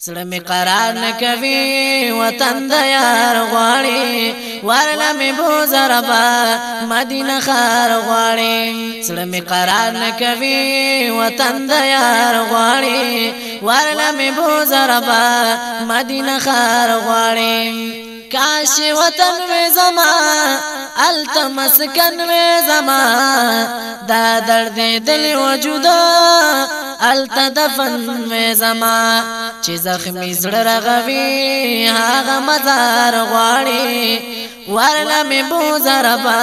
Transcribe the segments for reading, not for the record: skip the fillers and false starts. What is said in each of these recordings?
زړه مې قرار نه کوي وطن د یار غواړي، ورله مې بوځه ربه مدینه ښار غواړي. زړه مې قرار نه کوي وطن د یار غواړي، ورله مې بوځه ربه مدینه ښار غواړي. کاش وطن وې زما، هلته مسکن وې زما، دا دردېدلی وجود هلته دفن وې زما. چې زخمي زړه رغوي هغه مزار غواړي، ورله مې بوځه ربه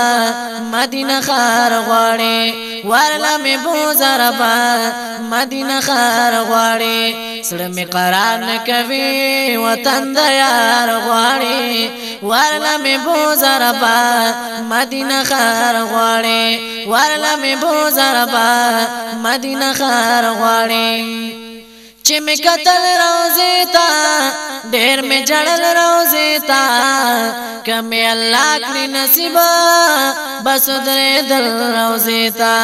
مدینه ښار غواړي، ورله مې بوځه ربه مدینه ښار غواړي. زړه مې قرار نه کوي وطن د یار غواړي، ورله مې بوځه ربه مدینه ښار غواړي، ورله مې بوځه ربه مدینه ښار غواړي. چې مې قتل روزې تا، ډېر مې جړل روزې تا، که مې الله کړي نصیبه بس درېدل روزې تا.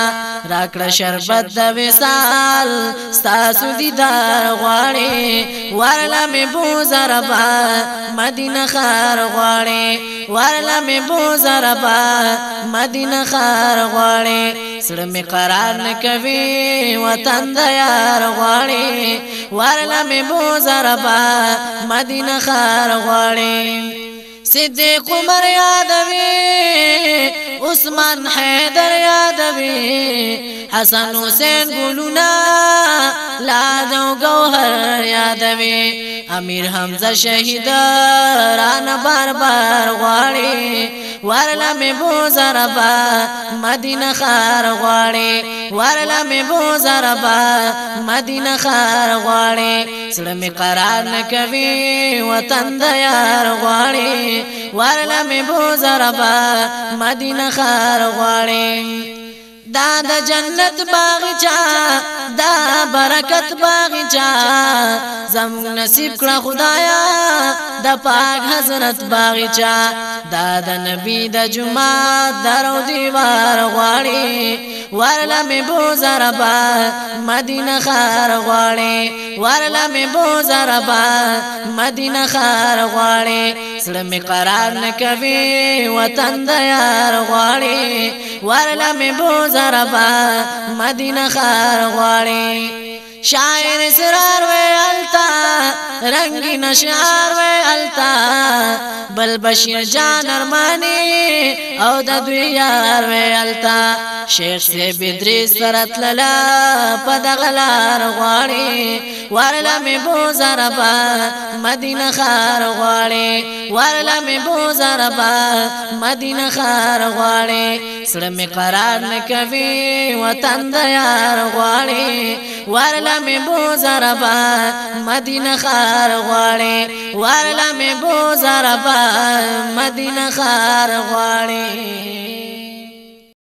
راکړه شربت د وصال ستاسو دیدار غواړي، ورله مې بوځه ربه مدینه ښار غواړي، ورله مې بوځه ربه مدینه ښار غواړي. زړه مې قرار نه کوي وطن د یار غواړي، ورله مې بوځه ربه مدینه ښار غواړي. صدیق عمر یادوي، عثمان حیدر یادوي، حسن حسین ګلونه لاد او ګوهر یادوي، امیر حمزه شهید رانه بار بار غواړي، ورله مې بوځه ربه مدینه ښار غواړي، ورله مې بوځه ربه مدینه ښار غواړي. زړه مې قرار نه کوي وطن د یار غواړي، ورله مې بوځه ربه مدینه ښار غواړي. دا د جنت باغچه، دا برکت باغچه، زموږ نصیب کړه خدایا د پاک حضرت باغچه. دا د نبی د جومات در او دیوار غواړي، ورله مې بوځه ربه مدینه ښار غواړي، ورله مې بوځه ربه مدینه ښار غواړي. زړه مې قرار نه کوي وطن د یار غواړي، ورله مې بوځه ربه مدینه ښار غواړي. شاعر اسرار وی التا، رنگین اشعار وی التا، بل بشیر جان ارمانی او د دوی یار وی التا. شیخ صاحب ادریس سره تلله په دغه لار غواړي، ورله مې بوځه ربه مدینه ښار غواړي، ورله مې بوځه ربه مدینه ښار غواړي. زړه مې قرار نه کوي وطن د یار غواړي، ورله مې بوځه ربه مدینه ښار غواړي، ورله مې بوځه ربه مدینه ښار غواړي.